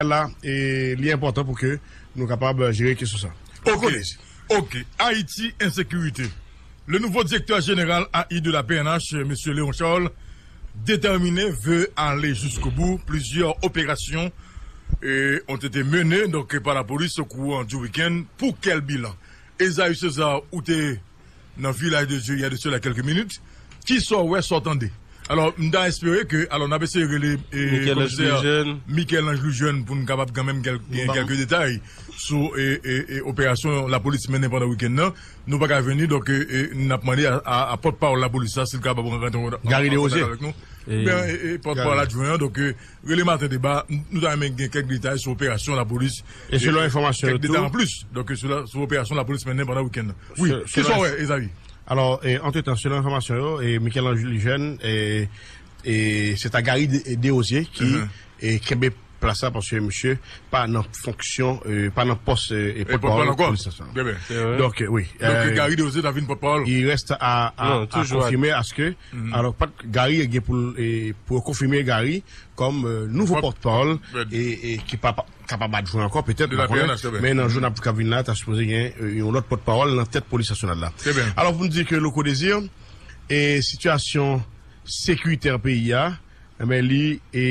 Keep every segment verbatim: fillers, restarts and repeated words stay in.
la, e li enpòtan pou ke nou kapab jere kesyon sa. Ok. Ok. Ayiti, ensekirite. Le nouveau directeur général A I de la P N H, Monsieur Léon Charles, déterminé, veut aller jusqu'au bout. Plusieurs opérations, euh, ont été menées donc, par la police au cours du week-end. Pour quel bilan? Esaü César, ou te nan Vilaj de Dye, il y a de cela quelques minutes. Kisa w wè, sa w tande? Alò, m ta espere ke, alò, n ap eseye rele, e, Michel-Ange Louis Jeune. Michel-Ange Louis Jeune pou n kapab kanmenm kèl-, gen kèlke detay sou, e, e, e, operasyon lapolis mennen pandan wikenn nan. Nou pa ka vini, donk, e, e, n ap mande a, a, a pòtpawòl lapolis la, si l kapab rantre an, an, an kontak avèk nou. Gary Desrosiers. Oubyen, e, e, pòtpawòl adjwen an, donk, e, rele Maten Deba, n-, nou ta renmen gen kèk detay sou operasyon lapolis. E selon enfòmasyon yo tou, kèk detay anplis. Donk, sou la, sou operasyon lapolis mennen pandan wikenn nan. Wi, kisa w wè, Esaü? Alò, e, antretan, selon enfòmasyon yo, e, Michel-Ange Louis Jeune, e, e, se ta Gary De-, Desrosiers ki, e, kenbe plas la, paske misye pa nan fonksyon, e, pa nan pòs, e, e, pòtpawòl polis nasyonal. Trè byen. Donk, e, wi. Donk, e, Gary Desrosiers ta vin pòtpawòl? Il reste à, à, à confirmer, à ce que, alò, pa t-, Gary gen pou l, e, pou yo konfime Gary kòm, e, nouvo pòtpawòl, e, e ki pa, pa kapab adjwen ankò, petèt, m pa konnen, men nan jou n ap, k ap vin la, ta sipoze gen, e, yon lòt pòtpawòl nan tèt polis nasyonal la. Trè byen. Alò, pou n di ke Louko Désir, e, sitiyasyon sekiritè peyi a, enben, li, e,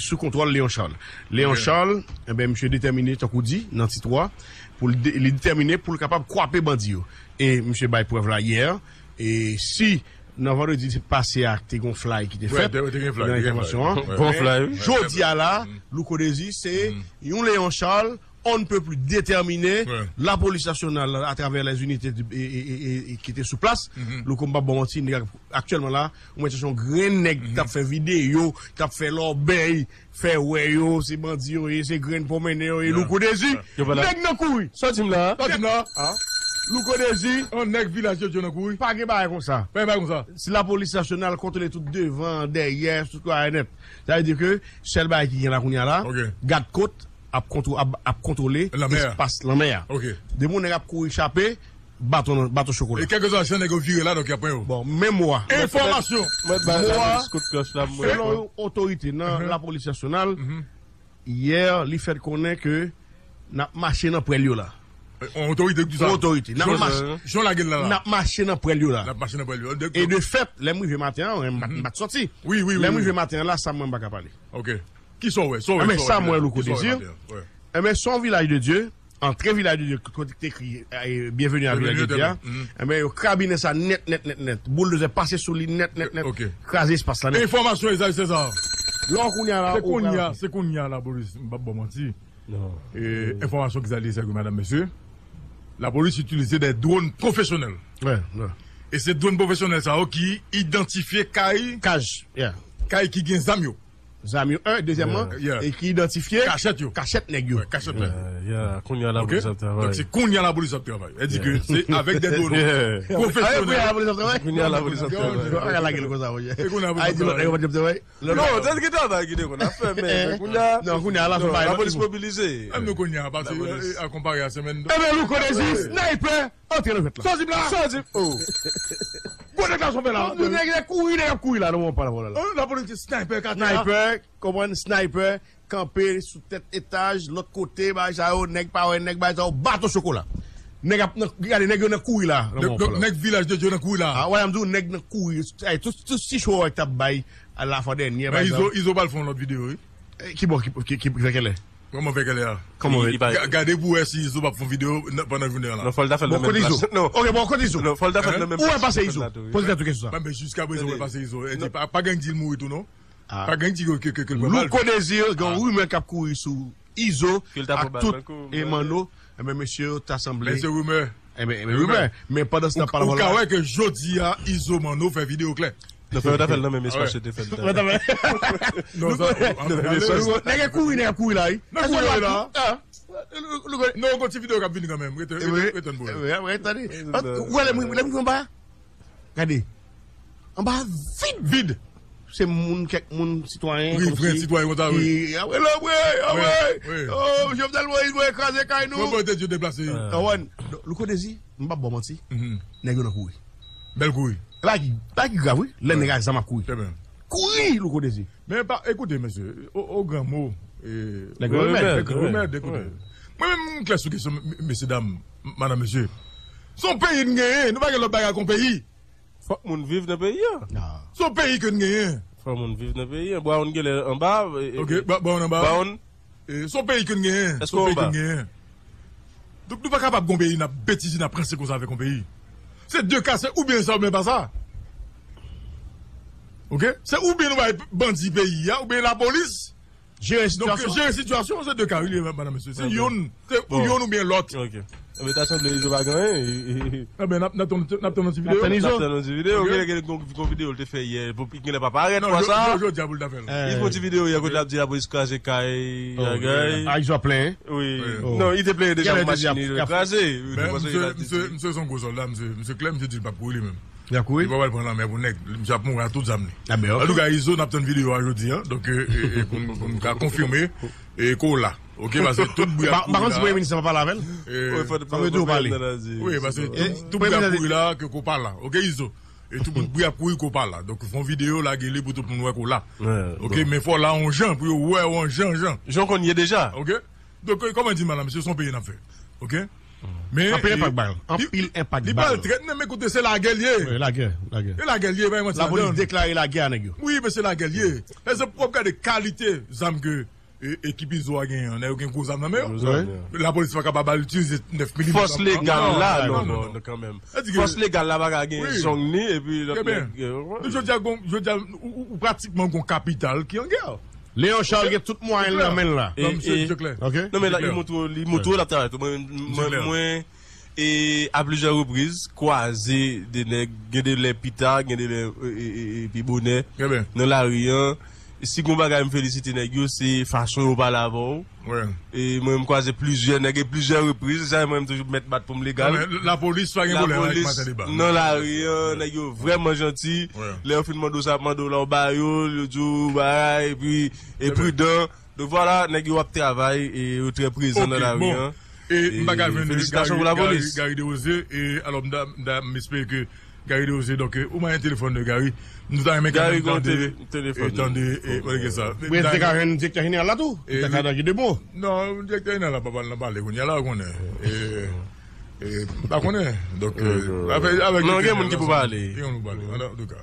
sou kontwòl Léon Charles. Léon Charles, enben, misye detèmine, tankou di, nan tit ou a, pou l de-, li detèmine pou l kapab kwape bandi yo. E misye bay prèv la yè, e si nan vandredi pase a, te gen yon flay ki te fèt nan entèvansyon an. Bon flay, wi. Jodi a la, Louko Désir, se yon Léon Charles, on ne peut plus déterminé, lapolis nasyonal, atravè lèzunite, e, e, e, e, e, ki te sou plas, Louko, m p ap ba w manti, nèg aktyèlman la, ou mèt chèche yon grenn nèg k t ap fè videyo, k t ap fè lòbèy, fè wè yo, se bandi yo ye, se grenn pwonmennen yo ye, Louko Désir. Nèg nan kouri. Sa w di m la? Sa w di m la? Louko Désir. On nèg Vilaj de Dye nan kouri. Pa gen bagay konsa. Pa gen bagay konsa. Si lapolis nasyonal kontwole tout devan, dèyè, tout bagay nèt. Sa vle di ke sèl bagay ki gen la kounye a la, gad kot ap kontwo-, ap, ap kontwole espas lanmè a. Depi yon nèg ap kouri chape, baton, baton chokola. E kèlkeswa jan nèg yo vire la, donk y ap pran yo. Bon, men mwa. Enfòmasyon. Mwen ba lapolis kout klòch la, mwen. Selon yon otorite nan lapolis nasyonal, yè, li fè konnen ke n ap mache nan pwèl yo la. Yon otorite ki di sa? Yon otorite. N ap mache, jan w lage l la, la. N ap mache nan pwèl yo la. N ap mache nan pwèl yo. E de fèt, lè m rive maten an, m pa t, m pa t sòti. Wi, wi, wi. Lè m rive maten an la, sa mwen m pa ka pale. Ok. Kisa w wè? Sa w wè? Enben, sa mwen, Louko Désir. Enben, se yon Vilaj de Dye, antre Vilaj de Dye, kote ki te ekri, e, Bienvenue à Vilaj de Dye a. Enben, yo krabinen sa nèt, nèt, nèt, nèt. Bouldozè pase sou li nèt, nèt, nèt. Kraze espas la nèt. Enfòmasyon, Esaü César. Lò kounye a la, se kounye a, se kounye a lapolis, m p ap ba w manti. E, enfòmasyon ki sale, se ke, madam, mesye, lapolis itilize de dwòn pwofesyonèl. E se dwòn pwofesyonèl sa yo ki idantifye kay, kay ki gen zam yo. Zam yo, en, dezyèmman, e ki idantifye kachèt yo. Kachèt nèg yo. Kounye a lapolis ap travay. Donk, se kounye a lapolis ap travay. Sa vle di ke se avèk de dwòn pwofesyonèl. Kounye a lapolis ap travay. Kounye a lapolis ap travay. Ay, di lòt nèg yo pa t ap travay. Non, se ki travay ki te konn ap fè, men, men kounye a, non, kounye a la, lapolis mobilize. Menm nou kounye a, pase, e, a konpare a semèn. Enben, Louko Désir, sniper, antre nan jwèt la. Sa w di m la? Sa w di m? Oh. Gwo nèg la, sa w fè la? Nèg, nèg kouri, nèg ap kouri la, nan moman pa la, la. Lapolis di sniper, kate a. Sniper, konprann, sniper, kanpe sou tèt etaj, lòt kote, bagay sa yo, nèg pa wè, nèg bagay sa yo, baton chokola. Nèg ap nan, gade, nèg yo nan kouri la, nan moman pa la. Donk, nèg Vilaj de Dye nan kouri la. A, wè, m di w, nèg nan kouri. Ay, tout, tout ti cho wè k t ap bay, a la fwa dènye, men bagay sa yo. Izo, Izo pral fè yon lòt videyo, wi. E, ki bò, ki, ki, ki, ki fè kèlè? Kòman fè kèlè a? Kòman fè? Ga-, gade pou wè si Izo p ap fè yon videyo nan, pandan jounen an la. Non, fò l ta fè l nan menm plas. Non. Ok, bon, kote Izo? Non, fò l ta fè l nan menm plas. Ou wè pase Izo? Poze tèt ou kesyon sa. Ban, men jiskaprezan, ou wè pase Izo. E, pa, pa gen di l mouri tou, non? Pa gen di ke, ke, ke, ke l pran bal. Louko Désir, gen yon rimè k ap kouri sou Izo ak tout, e, Manno. Enben, mesye yo ta sanble. Men se rimè. Enben, enben, rimè. Men pandan se tan, ou ka wè ke jodi a, Izo Manno fè videyo klè. Non, fò yo ta fè l nan menm espas yo te fè l nan. Non, sa, nèg ap kouri, nèg ap kouri la, wi. Nan kouri la. Non, gon ti videyo k ap vini kanmenm. Rete, rete, rete, rete, rete. Ou wè lè m, lè m anba? Gade. Anba vid. Vid. Se moun, kèk moun, sitwayen, wi, kòmsi, vrè sitwayen konsa, wi. Ki, awe, lanbre, awe. Wi, wi. Oh, Jovenel Moïse, mwen kraze kay nou. Mwen, mwen te di deplase. Awen, Louko Désir, m p ap ba w manti. Nèg yo nan kouri. Bèl kouri. E pa ki, pa ki grav, wi. Lè nèg ak zam ap kouri. Trè byen. Kouri, Louko Désir. Men pa, ekoute, mesye, o, o gran mo, Nèg remèd, nèg remèd, ekoute. Mwen menm, m klè sou kesyon, mesye dam, madanm, mesye. Se yon peyi n genyen, nou pa gen lòt bagay kon peyi. Fòk moun viv nan peyi a. Se yon peyi ke n genyen. Fòk moun viv nan peyi a. Brown genlè anba. Ok, Brown anba. Brown. Se yon peyi ke n genyen. Se yon peyi ke n genyen. Donk, nou pa kapab gon peyi n ap betize, n ap ranse konsa avèk yon peyi. Se de ka, se oubyen sa oubyen pa sa. Ok? Se oubyen nou bay bandi peyi a, oubyen lapolis jere sitiyasyon. Jere sitiyasyon, se de ka, wi, madanm, mesye. Se youn, se ou youn oubyen lòt. Ok. Ebyen, ta sanble Izo pa gen anyen. Ebyen, n ap tann yon ti videyo. N ap tann yon ti videyo. Ok. Gen yon videyo l te fè yè, pou ki genlè pa parèt fwa sa. Jodi a pou l ta fè l. Li fè yon ti videyo yè kote l ap di lapolis kraze kay, bagay. A, Izo ap plenyen. Wi. Non, li te plenyen deja pou machin li kraze. Misye se yon gwo sòlda, misye klè, misye di l p ap kouri li menm. Li pa pral pran lanmè pou nèg. Misye ap mouri ak tout zam li. Antouka, Izo, n ap tann videyo a jodi a. Donk, pou n ka konfime ke w la. Ok, paske tout bri ap kouri la. Pa konn si Premye Minis la pa pale avè l. Fòk yo di w pale. Wi, paske tout bri ap kouri la ke w pa la. Ok, Izo. E tout bri ap kouri ke w pa la. Donk, fè yon videyo, lage li pou tout moun wè ke w la. Ok, men fò w la yon jan, pou yo wè w yon jan, jan. Jan w konn ye deja. Ok? Donk, kòman di, madanm, se yon peyi n ap fè. Ok? Men anpil enpak bal. Anpil enpak bal. Li pral trèt, men ekoute, se lagè l ye. Wi, lagè, lagè. E lagè l ye, pa manti. Lapolis deklare lagè a nèg yo. Wi, men se lagè l ye. Èske w ap gade kalite zam ke ekip Izo a genyen an, nèg yo gen gwo zam nan men yo. Lapolis pa kapab al itilize nèf milimèt. Fòs legal la, non, non, kanmenm. Fòs legal la pa ka gen zong li, epi lòt nèg. Jodi a, jodi a, ou pratikman gon kapital ki an gè. Leon Charles gen tout mwayen l nan men l la. Non, men la, li montre, li montre l ap travay tou. Mwen, mwen, e a plizyè repriz, kwaze de nèg, gen de lè pita, gen de lè pi bonè, nan lari an. Si gon bagay m felisite nèg yo, se fason yo pale avè w. E mwen, m kwaze plizyè nèg e plizyè repriz, se sa mwen, m toujou mèt bat pou m legal. Lapolis pa gen pwoblèm avèk Maten Deba. Nan lari an, nèg yo vrèman janti. Lè yo fin mande w sa, ap mande w la, w ba yo, yo di w bagay, epi, e pridan. Donk, vwala, nèg yo ap travay e yo trè prezan nan lari an. E m pa ka jwenn Gary, Gary, Gary Desrosiers, e alò, m ta, m ta, m espere ke Gary Desrosiers, donk, ou mande telefòn de Gary. Nou ta renmen kanmenm tande, e tande, e, sa. Ou te ka jwenn direktè jeneral la tou? Ou te ka tande de mo? Non, direktè jeneral la pa pale, nan pale kounye a la, ou konnen. E, e, pa konnen. Donk, avèk, avèk non, gen moun ki pou pale. Gen moun pou pale, antouka.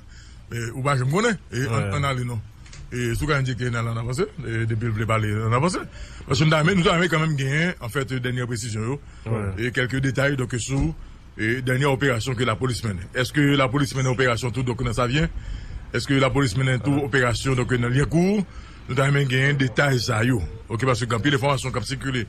E, ou pa janm konnen. E, ann ale non. E, si w ka endike nan, nan avanse, e, depi l vle pale, nan avanse. Paske nou ta renmen, nou ta renmen kanmenm genyen, anfèt, dènye presizyon yo. E kèlke detay, donk, sou, e, dènye operasyon ke lapolis mennen. Èske lapolis mennen operasyon tou, donk, nan Savyen? Èske lapolis mennen tou operasyon, donk, nan Lyankou? Nou ta renmen genyen detay sa yo. Ok, paske gen anpil enfòmasyon k ap sikile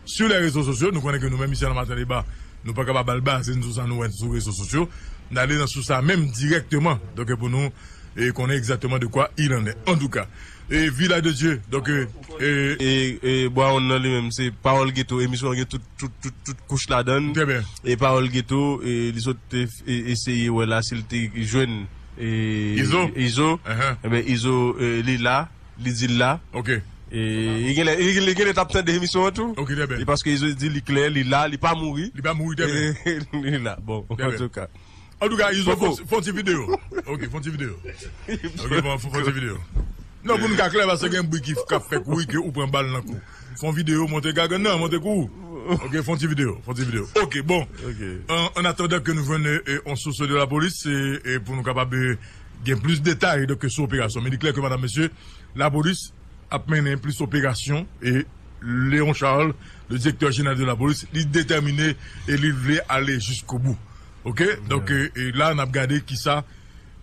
sou lè rezo sosyo. Nou konnen ke nou menm isi nan Maten Deba, nou pa kapab al baze n sou sa nou wè sou rezo sosyo. N ale nan sous sa menm dirèkteman. Donk, pou nou, e, konnen egzakteman de kwa il en est. Antouka, e, Village de Dieu, donk, e, e, e, Brown nan li menm, se Pawòl Geto, emisyon an gen tout, tout, tout, tout kouch ladan l. E Pawòl Geto, e, li sot te, e, eseye wè la si l te jwenn, e, Izo. Izo. Ebyen, Izo, e, li la. Li di l la. Ok. E, li genlè, li genlè t ap tande emisyon an tou. Ok, trè byen. E paske Izo di li klè, li la, li pa mouri. Li pa mouri, trè byen. Li la. Bon, antouka. Antouka, Izo, fè, fè yon ti videyo. Ok, fè yon ti videyo. Ok, bon, fè, fè yon ti videyo. Non, pou n ka klè, paske gen bri ki, k ap fè kouri ke ou pran bal nan kou. Fè yon videyo, monte gagann nan, monte kou. Ok, fè yon ti videyo, fè yon ti videyo. Ok, bon. An, an atandan ke nou jwenn, e, e, yon sous de lapolis, e, e pou nou kapab, e, gen plis detay, donk, sou operasyon. Men li klè ke, madanm, mesye, lapolis ap mennen plis operasyon e Léon Charles, le directeur général de la police, li detèmine e li vle ale jiskobou. Ok? Donk, e, e la, n ap gade kisa,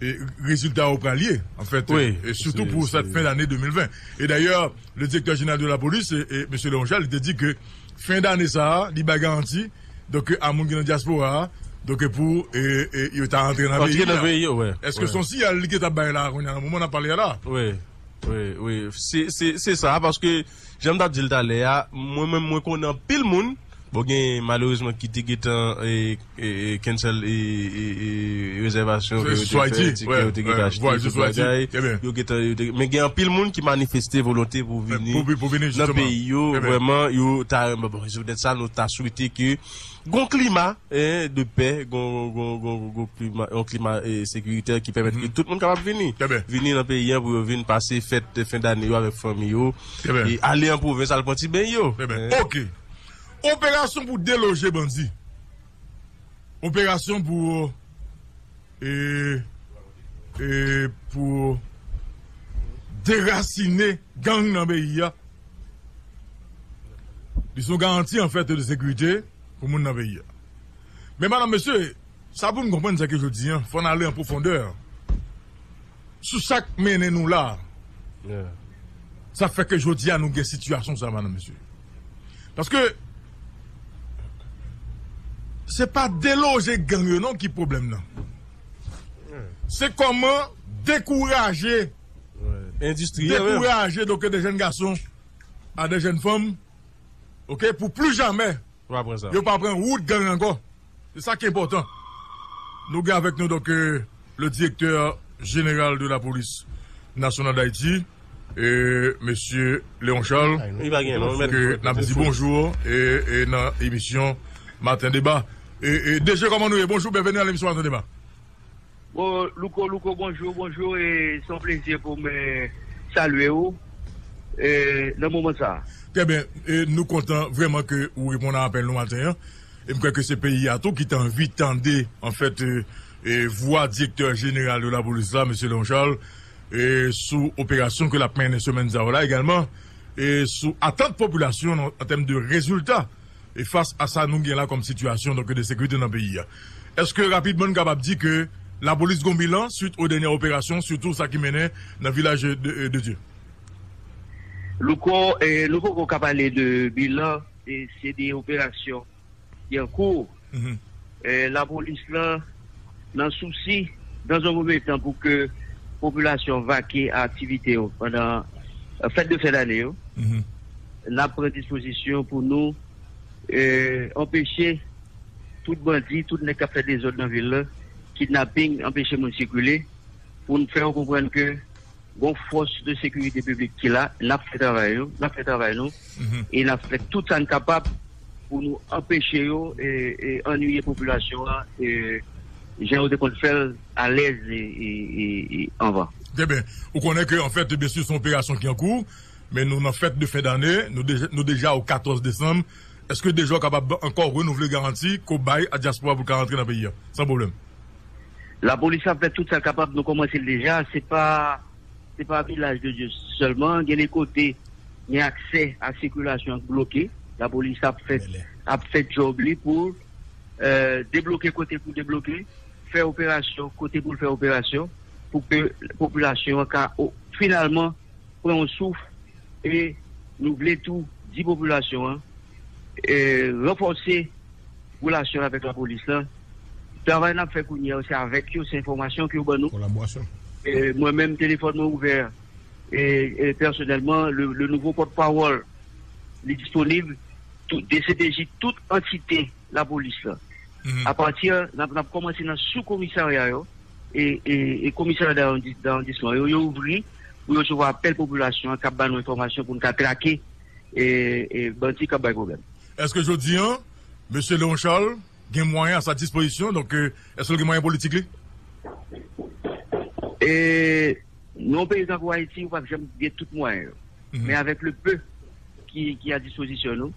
e, rezilta yo pral ye, anfèt, e, sitou pou sèt fen dane de mil ven. E dayè, le directeur général de la police, e, e, mesye Léon Charles, li te di ke fen dane sa a, li bay garanti, donk, a moun ki nan dyaspora a, donk, pou, e, e, yo ta antre nan peyi a. Èske se yon siyal li gentan bay la, kounye a, nan moman n ap pale a la? Wi, wi, wi. Se, se, se sa, paske, jan m t ap di l talè a, mwen menm, mwen konnen anpil moun Bon, gen malerezman ki te gentan e, e, e, cancel e, e, e, rezèvasyon ke yo te fè, tikè yo te gentan achte, tout bagay. Yo gentan, yo te, men gen anpil moun ki manifeste volonte pou vini nan peyi yo. Vrèman, yo ta renmen, bon, se poutèt sa, nou ta swete ke gon klima, en, de pè, gon, gon, gon, gon klima, yon klima e, sekiritè ki pèmèt ke tout moun kapab vini. Vini nan peyi an pou yo vin pase fèt de fen dane yo avèk fanmi yo. E ale an pwovens, al pran ti beny yo. Ok. Operasyon pou deloje bandi. Operasyon pou, e, e, pou derasine gang nan peyi a. Li se yon garanti, anfèt, de sekirite pou moun nan peyi a. Men, madanm, mesye, sa pou n konprann, se ke jodi a, fò n ale an pwofondè sou sa k mennen nou la. Sa fè ke jodi a, nou gen sitiyasyon sa, madanm, mesye. Paske se pa deloje gang yo non ki pwoblèm nan. Se kòman dekouraje, dekouraje donk de jèn gason a de jèn fanm, ok, pou pli jamè yo pa pran wout gang ankò. Se sa ki enpòtan. Nou gen avèk nou donk, euh, le directeur général de la police nationale d'Haïti, e, mesye Léon Charles, ke n ap di bonjou e, e nan emisyon Maten Deba. E, e, D G, kòman nou ye? Bonjou, byenveni nan emisyon Maten Deba. Bon, Louko, Louko, bonjou, bonjou, e se yon plezi pou mwen salye ou e, nan moman sa a. Trè byen, e nou kontan vrèman ke ou reponn a apèl nou maten an. E m kwè ke se peyi a tou ki te anvi tande, anfèt, e, e, vwa direktè jeneral de lapolis la, mesye Léon Charles, e, sou operasyon ke l ap mennen semèn sa yo la egalman, e sou atant popilasyon an, an tèm de rezilta, e fas a sa nou gen la kòm sitiyasyon, donk, de sekirite nan peyi a. Èske rapidman n kapab di ke lapolis gon bilan suit o dènyè operasyon, sitou sa ki mennen nan Vilaj de, de Dye? Louko, e, nou poko ka pale de bilan, e, se de operasyon ki an kou. E, lapolis lan, nan sousi, dans un premier temps, pou ke popilasyon vake a aktivite yo pandan, e, fèt de fen dane yo, n ap pran dispozisyon pou nou, e, anpeche tout bandi, tout nèg k ap fè dezòd nan vil la, kidnaping, anpeche moun sikile, pou n fè yo konprann ke gon fòs de sekirite piblik ki la, n ap fè travay yo, n ap fè travay nou, e n ap fè tout sa n kapab pou nou anpeche yo, e, e annuiye popilasyon an, e jan yo te konn fè l alèz e, e, e, e anvan. Trè byen. Ou konnen ke, anfèt, byensi, se yon operasyon ki an kou, men nou nan fèt de fen dane, nou deja, nou deja o katòz desanm. Èske deja w kapab ankò renouvle garanti ke w bay a dyaspora pou l ka rantre nan peyi a, san pwoblèm? Lapolis ap fè tout sa l kapab, nou kòmanse l deja. Se pa, se pa Vilaj de Dye sèlman, gen de kote gen aksè a sikilasyon k bloke. Lapolis ap fè, ap fè djòb li pou, e, debloke kote pou debloke, fè operasyon kote pou l fè operasyon, pou ke popilasyon an ka, o, finalman, pran yon souf, e nou vle tou di popilasyon an, e, ranfòse relasyon avèk lapolis lan. Travay n ap fè kounye a, se avèk yo, se enfòmasyon ke yo ban nou. E, mwen menm, telefòn mwen ouvè, e, e, pèsonèlman, le, le nouveau porte-parole, li disponib, tout, D C P J, tout antite lapolis lan. Apati, n ap, n ap kòmanse nan sou komisarya yo, e, e, e komisarya dawondi-, dawondisman yo, yo ouvri pou yo resevwa apèl popilasyon an k ap ba nou enfòmasyon pou n ka trake, e, e bandi k ap bay pwoblèm. Èske jodi an, mesye Léon Charles gen mwayen a sa dispozisyon, donk, e, èske l gen mwayen politik li? E, nan yon peyi tankou Ayiti, ou p ap janm gen tout mwayen yo. Men avèk le peu ki, ki a dispozisyon nou,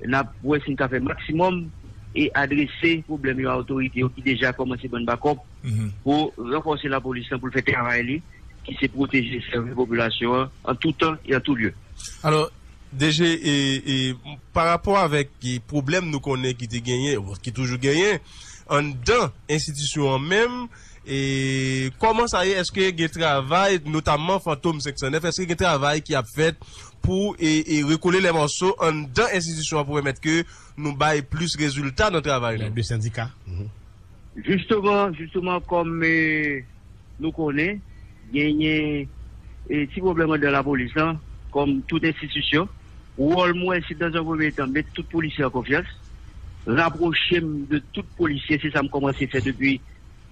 n ap wè si n ka fè maksimòm e adrese pwoblèm yo a otorite yo ki deja kòmanse ban n bakòp pou ranfòse lapolis lan pou l fè travay li, ki se pwoteje, sèvi popilasyon an, an tou tan e an tou lye. Alò, D G, e, e, pa rapò avèk, e, pwoblèm nou konnen ki te genyen, ki toujou genyen, anndan enstitisyon an menm, e kòman sa ye? Èske gen travay, notamman Fantom senk san nèf, èske gen travay ki ap fèt pou, e, e rekole lè mòso anndan enstitisyon an pou pèmèt ke nou bay plis rezilta nan travay nou? Lè de sendika. Jisteman, jisteman, kòm, e, nou konnen, genyen, e, ti pwoblèm anndan lapolis lan, kòm tout enstitisyon. Wòl mwen, se dans un premier temps, met tout polisye an konfyans, rapwoche m de tout polisye, se sa m kòmanse fè depi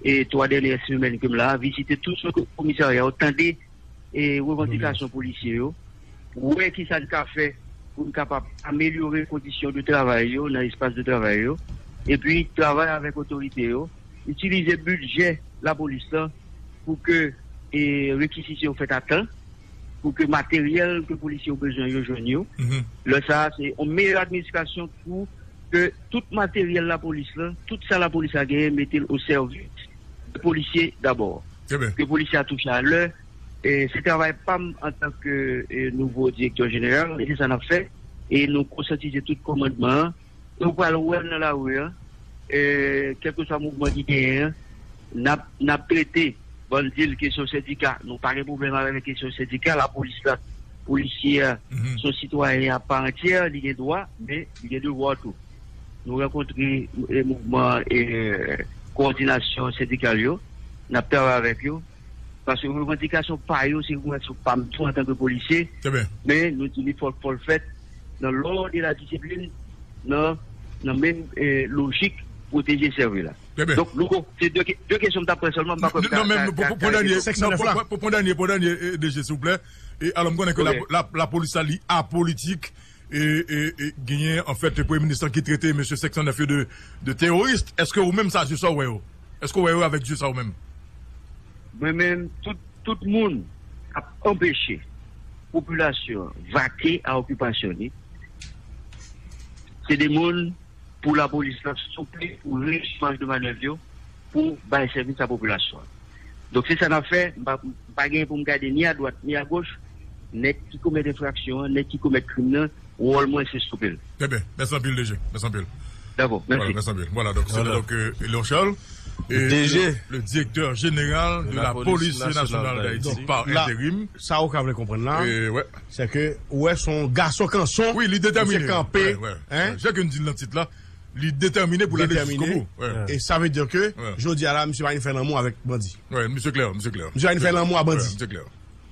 e twa dènyè semèn ke m la, vizite tout sou komisarya yo, tande e revandikasyon polisye yo, wè kisa n ka fè pou n kapab amelyore kondisyon de travay yo nan espas de travay yo, epi travay avèk otorite yo, itilize bidjè lapolis lan pou ke e rekizisyon fèt a tan, pou ke materyèl ke polisye yo bezwen yo jwenn yo. Lè sa a, se yon meyè administrasyon pou ke tout materyèl lapolis lan, tout sa lapolis la genyen, mete l o sèvis de polisye dabò. Ke polisye a touche alè. E se travay pa m antanke e nouvo direktè jeneral, e se sa n ap fè. E nou konsyatize tout kòmandman an. Nou pral wè l nan lari a. E kèlkeswa mouvman ki genyen an, n ap, n ap trete. Ban n di l kesyon sendika. Nou pa gen pwoblèm avèk kesyon sendika. Lapolis la, polisye a, se yon sitwayen apa antyè, li gen dwa, men li gen devwa tou. Nou rankontre e mouvman e kowòdinasyon sendikal yo, n ap travay avèk yo, paske revandikasyon pa yo, se revandikasyon pa m tou antanke polisye, men nou di li fò, fò l fèt nan lòd e la disiplin, nan, nan menm e lojik pwoteje sèvi la. Donk, Louko, se de, de kesyon m t ap pran sèlman, m pa kwè m ka, non, men ka, pou, ka, pou, pou ka dènye, non, pou, pou, pou, pou dènye, pou dènye, e, D G, silvouplè. E alò, m konnen ke la, la, lapolis la, li apolitik, e, e, e genyen, anfèt, premye minis lan ki trete mesye senk san nèf yo de, de teworis. Èske ou menm, sa, je sa w wè yo? Èske w wè yo avèk je sa ou menm? Mwen menm, tout, tout moun k ap anpeche popilasyon an vake a okipasyon li, se de moun pou lapolis lan souple, pou rejwi maj de manèv yo, pou bay sèvis a popilasyon an. Donk, se sa n ap fè. M pa, m pa gen pou m gade ni adwat, ni agoch. Nèg ki komèt enfraksyon an, nèg ki komèt krim nan, wòl mwen, se stope l. Trè byen. Mèsi anpil, D G. Mèsi anpil. Dakò, mèsi. Vwala, mèsi anpil. Vwala, donk, se te donk, euh, Léon Charles, et D G, le, le directeur général de la police nationale d'Haïti par intérim. Sa ou ka vle konprann la, se ke ou wè se yon gason kanson, wi, li detèmine, misye kanpe, wi, wi, wi. Jan ke n di l nan tit la, li detèmine pou l ale jiskobou. Wi. E sa vle di ke, jodi a la, misye pa vin fè lanmou avèk bandi. Wi, misye klè, misye klè. Misye pa vin fè lanmou a bandi. Wi, misye klè.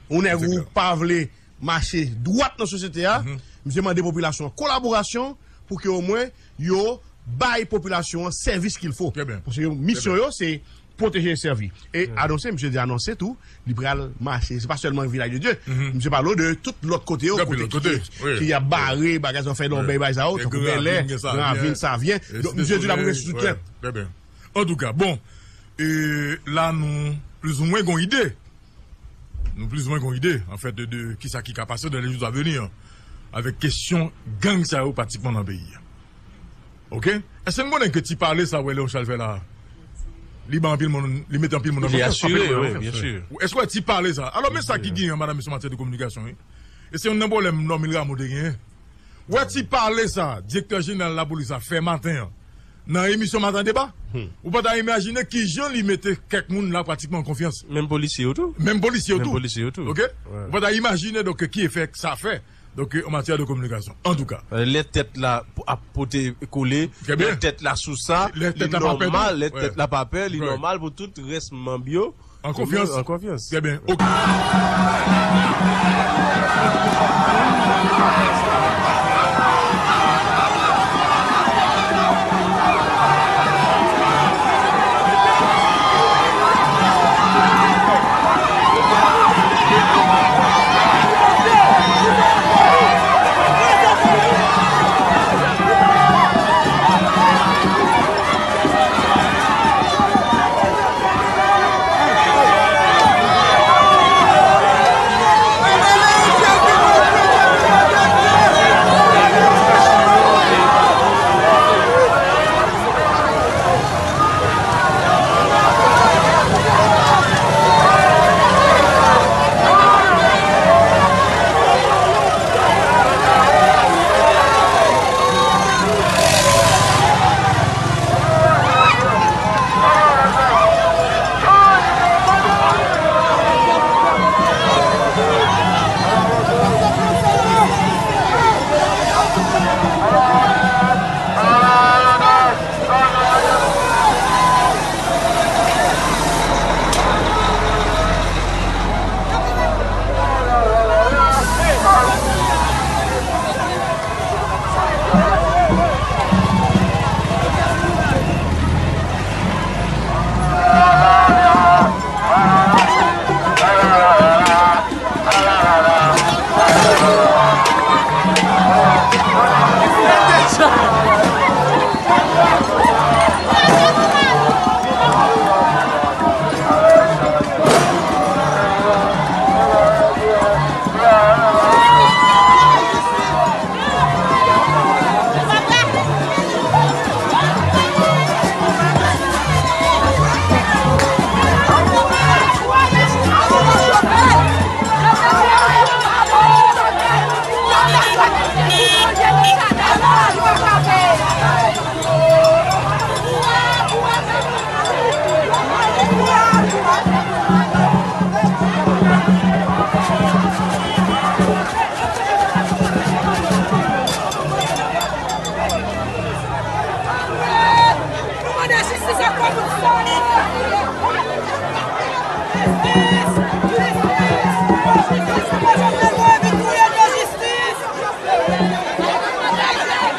Yon nèg ou pa vle mache dwat nan sosyete a, misye mande popilasyon an kolaborasyon pou ke omwen yo bay popilasyon an sèvis qu'il faut. Trè byen. Paske misyon yo, se pwoteje e sèvi. E anonse, misye te anonse tou, li pral mache. Se pa sèlman Vilaj de Dye. Misye pale de tout lòt kote yo, kote ki, ki y ap bare, bagay sa yo fè nan bèy, bagay sa yo, tankou Bèlè, Gran Ravin, Savyen. Donk, misye di l ap rete sou teren. Trè byen. Antouka, bon, e la nou plizoumwen gon ide. Nou plizoumwen gon ide, anfèt, de, de kisa ki ka pase dans les jours à venir, avèk kesyon gang sa yo pratikman nan peyi a. Oke? Èske n konnen ke ti pale sa w wè Léon Charles fè la a, li ba anpil moun, li mete anpil moun an konfyans? Li asire, wi, byen si. Èske w wè ti pale sa? Alò, men sa ki genyen, madan, mesye, an matyè de kominikasyon, wi. E se youn nan pwoblèm Normil Rameau te genyen. W wè ti pale sa, direktè jeneral lapolis la fè maten an, nan emisyon Maten Deba, ou pa ta imajine kijan li mete kèk moun la pratikman an konfyans. Menm polisye yo tou. Menm polisye yo tou. Menm polisye yo tou. Oke? Ou pa ta imajine, donk, ki efè sa fè. Donk, an matyè de kominikasyon. Antouka. Lè tèt la p-, ap pote kole, lè tèt la sou sa, li nòmal, lè tèt la pa pè, li nòmal pou tout rès manm yo. An konfyans. An konfyans. Trè byen. Oke.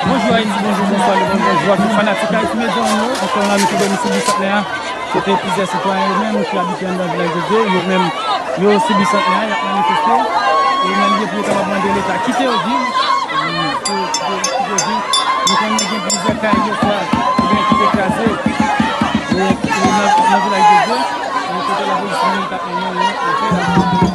Bonjou Ayiti, bonjou, bonswa, le bon, bonjou a tout fanatik Haïti Media nou yo. Ankò la, nou tou nou sou Bisantnè a, kote plizyè sitwayen yo menm ki abite anndan Vilaj de Dye, yo menm, yo sou Bisantnè a, y ap manifeste. E yo menm, depi yo kapab mande Leta kite yo viv, pou, pou, pou yo viv. Nou konnen gen plizyè kay yo swa, oubyen ki te kraze, e, e nan, nan Vilaj de Dye, e kote lapolis vini, t ap mennen yo anfè.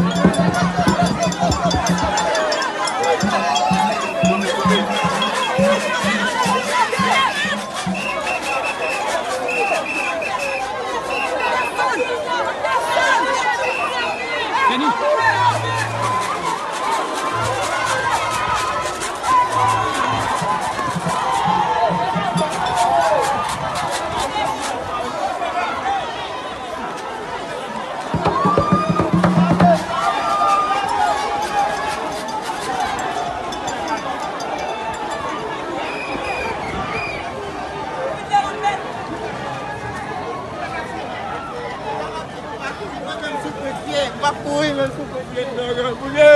M ap kouri, men sou pye, m ap kouri.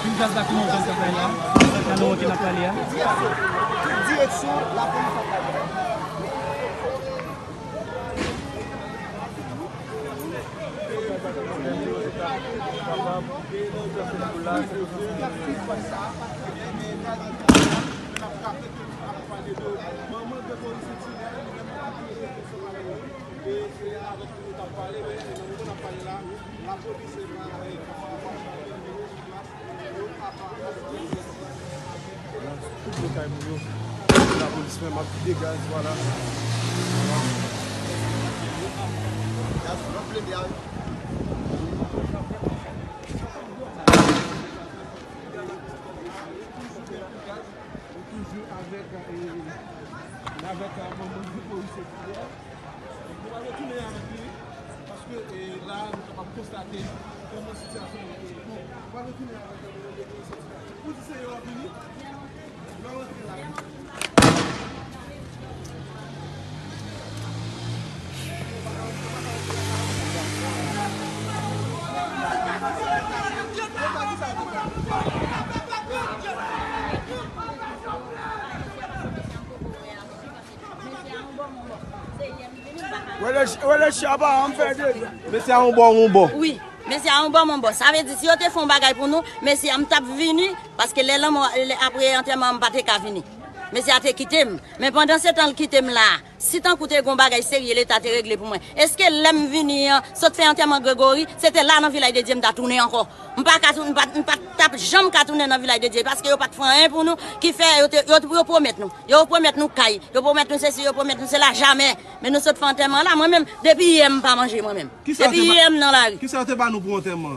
Pil gaz la ki monte an kay la, sa nou monte n ap pale a. Direksyon lapolis ap pale. Tout de kay moun yo. Lapolis menm ap vide gaz, vwala. Gaz, lòt plede a. Nou toujou avèk, eh, avèk, eh, manman de polis. Nou pral retounen avèk li, paske, eh, la, nou kapab konstate kòman sitiyasyon an ye. Bon, nou pral retounen avèk, eh, manman de polis. Pou di se yo ap vini, lè w antre la. Wè lè, wè lè chapa an fè de. Mesye a yon bò, yon bò. Wi, mesye a yon bò, yon bò. Sa vle di, si yo te fè yon bagay pou nou, mesye a m t ap vini, paske lè lanmò, lè, apre antèman, m pa te ka vini. Mesye a te kite m. Men pandan se tan l kite m la, si tankou te gen yon bagay serye Leta te regle pou mwen, èske lè m vini an, sot fè antèman Gregory, se te la nan Vilaj de Dye m ta tounen ankò. M pa ka tou-, m pa, m pa t ap janm ka tounen nan Vilaj de Dye, paske yo pa t fè anyen pou nou, ki fè yo te, yo, yo pwomèt nou. Yo pwomèt nou kay, yo pwomèt nou sesi, yo pwomèt nou sela, jamè. Men nou sot fè antèman la, mwen menm, depi yè m pa manje mwen menm. Depi yè m nan lari. Kisa yo te ba nou pou antèman?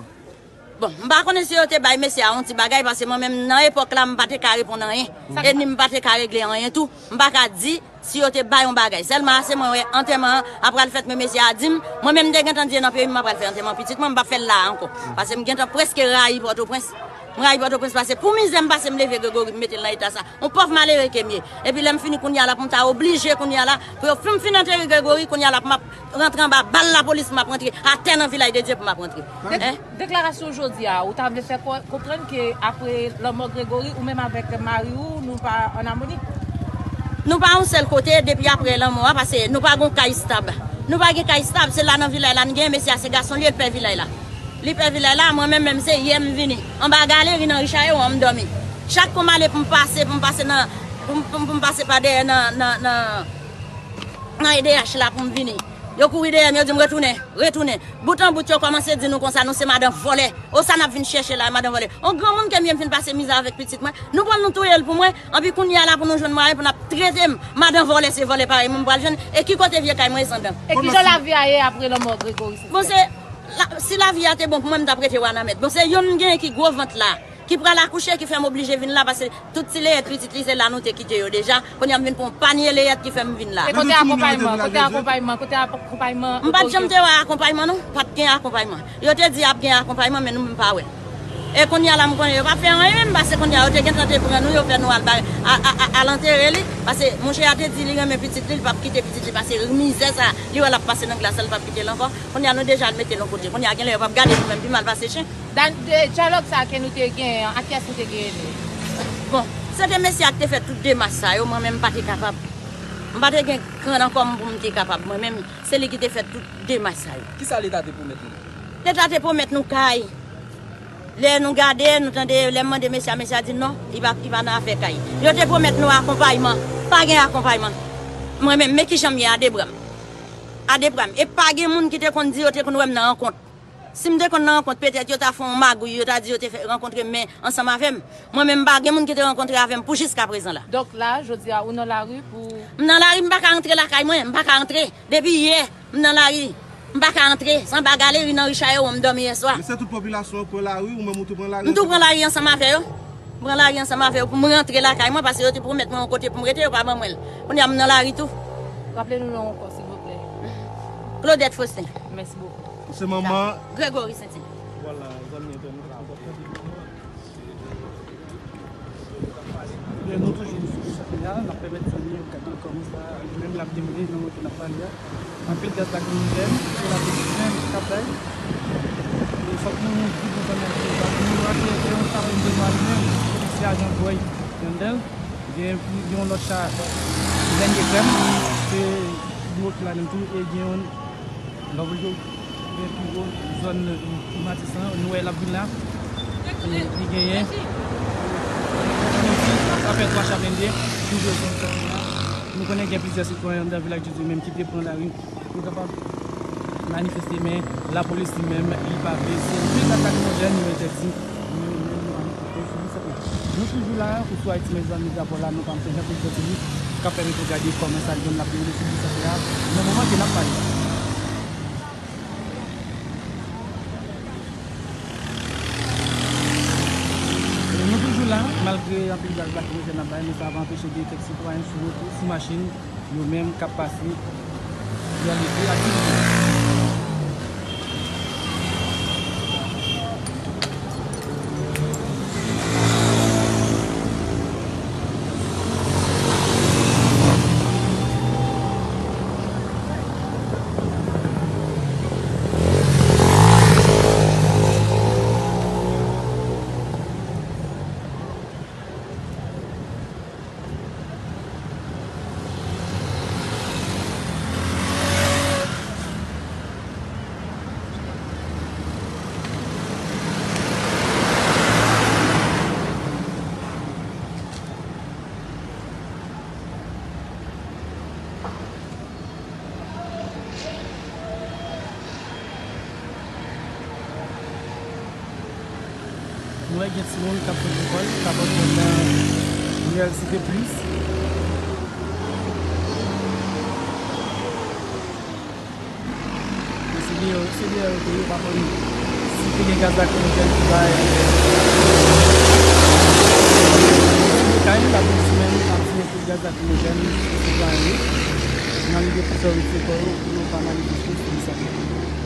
Bon, m pa konnen si yo te bay mesye a yon ti bagay, paske mwen menm nan epòk la, m pa te ka reponn anyen. E ni m pa te ka regle anyen tou. M pa ka di si yo te bay yon bagay. Sèlman ase mwen wè antèman an ap pral fèt, men mesye a di m, mwen menm m te gentan di nan peyi m, m ap pral fè antèman pitit mwen, m p ap fè l la a ankò. Paske m gentan prèske rayi Pòtoprens. M rayi Pòtoprens, paske pou mizè m pase, m leve Gregory, m mete l nan eta sa. Yon pòv malere ke m ye. Epi lè m fini kounye a la, pou m ta oblije kounye a la, pou yo fin, fin antere Gregory, kounye a la, pou m ap rantre anba bal lapolis, pou m ap rantre atè nan Vilaj de Dye, pou m ap rantre. Dek-, deklarasyon jodi a, ou ta vle fè ko-, konprann ke apre lanmò Gregory, ou menm avèk mari ou, nou pa ann amoni? Nou pa yon sèl kote depi apre lanmò a, paske nou pa gon kay stab. Nou pa gen kay stab, se la nan Vilaj la n gen, mesye a se gason li ye, l pè Vilaj la. Li pè Vilaj la, mwen menm, menm se yè m vini. Anba galeri nan Richayo an, m dòmi. Chak kou m ale pou m pase, pou m pase nan, pou m, pou m, pou m pase pa dèyè nan, nan, nan, nan E D H la pou m vini. Yo kouri dèyè m, yo di m, "Retounen, retounen." Bout an bout, yo kòmanse di nou konsa, "Nou se madan vòlè. O sa n ap vin chèche la, madan vòlè." On granmoun ke m ye, m fin pase mizè avèk pitit mwen. Nou pran l, nou touye l pou mwen. Anpi kounye a la, pou nou jwenn mwayen pou n ap trete m, madan vòlè, se vòlè parèy mwen, m pral jwenn. E ki kote vye kay mwen, e san dan? E ki jan lavi a ye apre lanmò Gregory Saint-Hilaire? Bon, se, la, si lavi a te bon pou mwen, m t ap rete Wanament. Bon, se youn m genyen ki gwo vant la, ki pral akouche, ki fè m oblije vin la, paske tout ti leyèt pitit li, se la nou te kite yo deja. Kounye a m vin pran yon panye leyèt ki fè m vin la. E kote akonpayman? Kote akonpayman? Kote akonpayman? M pa t janm te wè akonpayman, non. Pa t gen akonpayman. Yo te di ap gen akonpayman, men nou menm pa wè. E kounye a la, m konnen yo pa fè anyen menm, paske kounye a yo te gentan te pran nou, yo fè nou al bay, a, a, a, al antere li, paske monchè a te di li renmen pitit li, li p ap kite pitit li pase mizè sa, li wè l ap pase nan glas la, li p ap kite l ankò. Kounye a nou deja al mete l yon kote. Kounye a genlè yo p ap gade nou menm, pi mal pase chen. Dan, de, dyalòg sa ke nou te genyen an, ak kiyès nou te genyen li? Bon, se te mesye a ki te fè tout demach sa yo, mwen menm m pa te kapab. M pa te gen kran nan kò m pou m te kapab. Mwen menm, se li ki te fè tout demach sa yo. Kisa Leta te pwomèt nou? Leta te pwomèt nou kay. Lè nou gade, nou tande, lè m mande mesye a, mesye a di non, li pa, li pa nan afè kay. Yo te pwomèt nou akonpayman. Pa gen akonpayman. Mwen menm, men kijan m ye a de bra m. A de bra m. E pa gen moun ki te konn di yo te konn wè m nan rankont. Si m te konn nan rankont, petèt yo ta fè yon magouy, yo ta di yo te fè rankontre men ansanm avè m. Mwen menm, m pa gen moun ki te rankontre avè m pou jiskaprezan la. Donk la, jodi a, ou nan lari pou... M nan lari, m pa ka rantre lakay mwen, m pa ka rantre. Depi yè, m nan lari, m pa ka rantre. Se anba galeri nan ri Chayewon m dòmi yèswa. Men se tout popilasyon an pran lari, ou menm ou tou pran lari? M tou pran lari ansanm avè yo. M pran lari ansanm avè yo pou m rantre lakay mwen, paske yo te pwomèt mwen yon kote pou m rete, yo pa ban mwen l. Kounye a, m nan lari tou. Raple nou non ankò, silvouplè. Claudette Faustin. Mèsi bokou. Se manman Gregory Saint-Hilaire. Vwala, zanmi entènot, nou toujou sou Chapel la, n ap pèmèt zanmi yo gade kòman sa li menm l ap dewoule nan wout n ap pale a. Anpil gaz lakrimojèn, se la polis menm k ap bay. E fòk nou di pou zanmi yo, nou wè ke se yon chapel de nwa li menm, se ajan bòy anndan l. Gen yon lòt cha, dènye krèm, se gwo ki la menm tou, e gen yon lòt yo gen pi wo zòn Matisan, nou wè l ap vin la. E li genyen, nou di, sa fè twa cha blende, ki ouvè zòn sa la. Nou konnen gen plizyè sitwayen anndan Vilaj di Dye menm ki te pran lari pou kapab manifeste, men lapolis li menm, li pa vle. Se anpil gaz lakrimojèn, nou entèdi. Nou, nou, nou, nou, nou toujou la, oswa Haiti Mezon Media pou la, nou pa m fè jan pou sòti li, k ap pèmèt nou gade kòman sa l menm l ap dewoule sou Lisante a, nan moman ke n ap pale. Nou toujou la, malgre anpil gaz lakrimojèn ap bay, men sa pa anpeche gen kèk sitwayen sou wout, sou machin, yo menm k ap pase, y ap leve aktivite. Nou wè gen timoun k ap fè lekòl, k ap antre nan riyèl Site Plis. Men se deyò, se deyò yo te ye, pa konn si te gen gaz lakrimojèn ki bay. Kay, lapolis menm ap tire kout gaz lakrimojèn sou sitwayen yo, nan lide pou fè retire kò yo, pou yo pa manifeste sou Lisante.